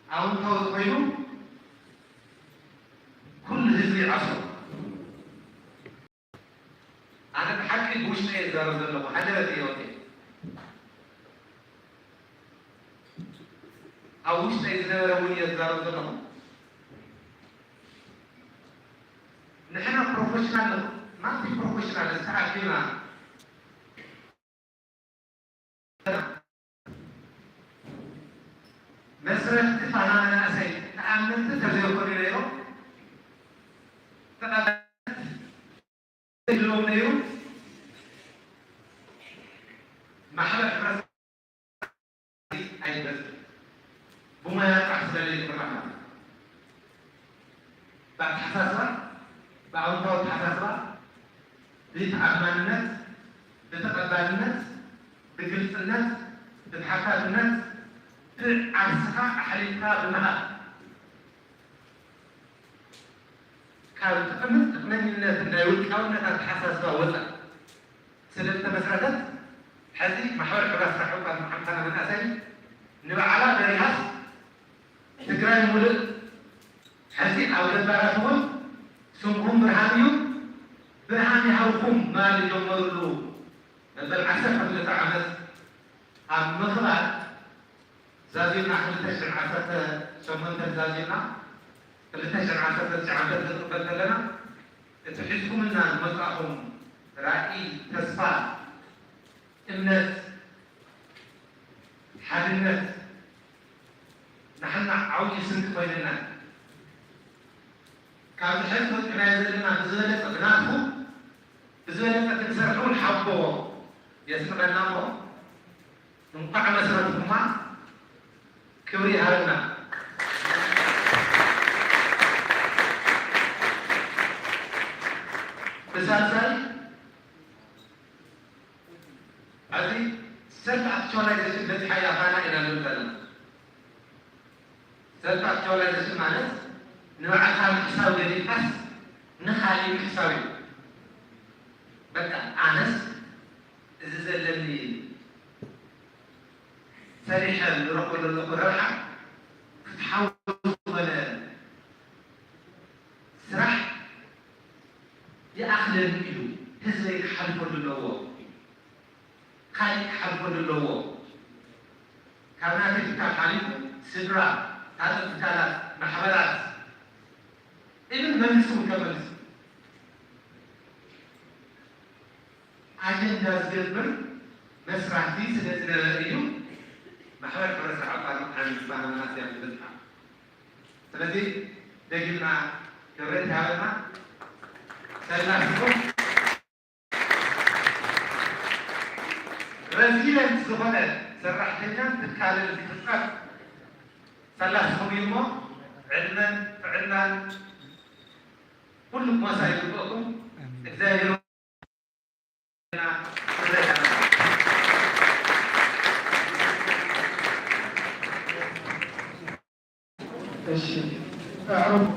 ኣውንታዊ ኮይኑ ኩሉ ህዝቢ ይዓስሮ። ኣነ ብሓቂ ብውሽጠይ እዛረብ ዘለኹ፣ ሃንደበት እየ ወፂአ። ኣብ ውሽጠይ ዝነበረ እውን እየ ዝዛረብ ዘለኹ። ንሕና ፕሮፌሽናል፣ ማልቲ ፕሮፌሽናል ተኣኪብና፣ መስረትቲ ፋና መናእሰይ ተኣመንቲ ተዘይኮኑ ነይሮም፣ ተቐባልነት ይህልዎም ነይሩ። ማሕበር ሕብረት ኣይበዝሕን። ብሞያ ጥራሕ ስለ ዘይምራሕ ማለት እዩ። ብኣተሓሳስባ፣ ብኣወንታዊ ኣተሓሳስባ፣ ብተኣማንነት፣ ብተቐባልነት፣ ብግልፅነት፣ ብተሓታትነት፣ ብዓርስኻ ኣሕሊፍካ ብምሃብ፣ ካብ ጥቕምን ጥቕመኝነትን ናይ ውልቃውነት ኣተሓሳስባ ወፃእ ስለ ዝተመስረተት፣ ሕዚ ማሕበር ሕብረት ስራሕ ዕቋር ሓምሳና መናእሰይ ንባዕላ በሪሃስ ትግራይ ሙሉእ፣ ሕዚ ኣብ ገባራት እውን ስምኩም ብርሃን እዩ፣ ብርሃን ይሃብኩም ምባል ዝጀመርሉ መበል ዓሰርተ ክልተ ዓመት ኣብ ምኽባር ዛዚምና ክልተ ሽሕን ዓሰርተ ሸሞንተን ዛዚምና ክልተ ሽሕን ዓሰርተ ትሽዓን ክንቕበል ከለና፣ እቲ ሒዝኩምልና ዝመጻእኹም ራእይ፣ ተስፋ፣ እምነት፣ ሓድነት ንሓና ዓብዪ ስንቂ ኮይንና፣ ካብዚ ሕዚ ወፂእናዮ ዘለና ብዝበለፀ ብናትኩም ብዝበለፀ ክንሰርሕ እውን ሓቦ የስንቐና እሞ፣ እንኳዕ መስረትኩማ፣ ክብሪ ይሃበልና። ብሳልሳይ፣ ኣብዚ ሰልፍ ኣክቹዋላይዜሽን በፂሓ እያ ፋና ኢና ንብል ዘለና። ሰልፍ ኣክቹዋላይዜሽን ማለት ንባዕልኻ ምሕሳብ ገዲፍካስ ንኻሊእ ምሕሳብ እዩ። በቃ ኣነስ እዚ ዘለኒ ሰሪሐ ዝረኽቦ ዘለኹ ረብሓ ፍትሓዊ ዝኾነ ስራሕ ይኣኽለኒ እዩ፣ ህዝበይ ክሓልፈሉ ኣለዎ፣ ካሊእ ክሓልፈሉ ኣለዎ። ካብ ናተይ ትካል ሓሊፉ ስድራ፣ ካልኦት ትካላት፣ ማሕበራት፣ ኢቭን መንግስቲ እውን ከመልስ ኣጀንዳ ዝገብር መስራቲ ስለ ዝነበረ እዩ ማሕበር ሕብረት ስራሕ ዕቋር መኻይን ዝባና መናእሰይ ዝበፅሓ። ስለዚ ደጊምና ክብረት ይሃበልና። ሰላም ይኹን። ረዚለንት ዝኾነ ሰራሕተኛን ትካልን ዝፍጠር ሰላስኹም እዩ እሞ ዕድመን ጥዕናን ኩሉ ሞሳ ይግበእኩም። ኣሜን። እግዚኣብሔር እሺ፣ ኣዕሩኽ።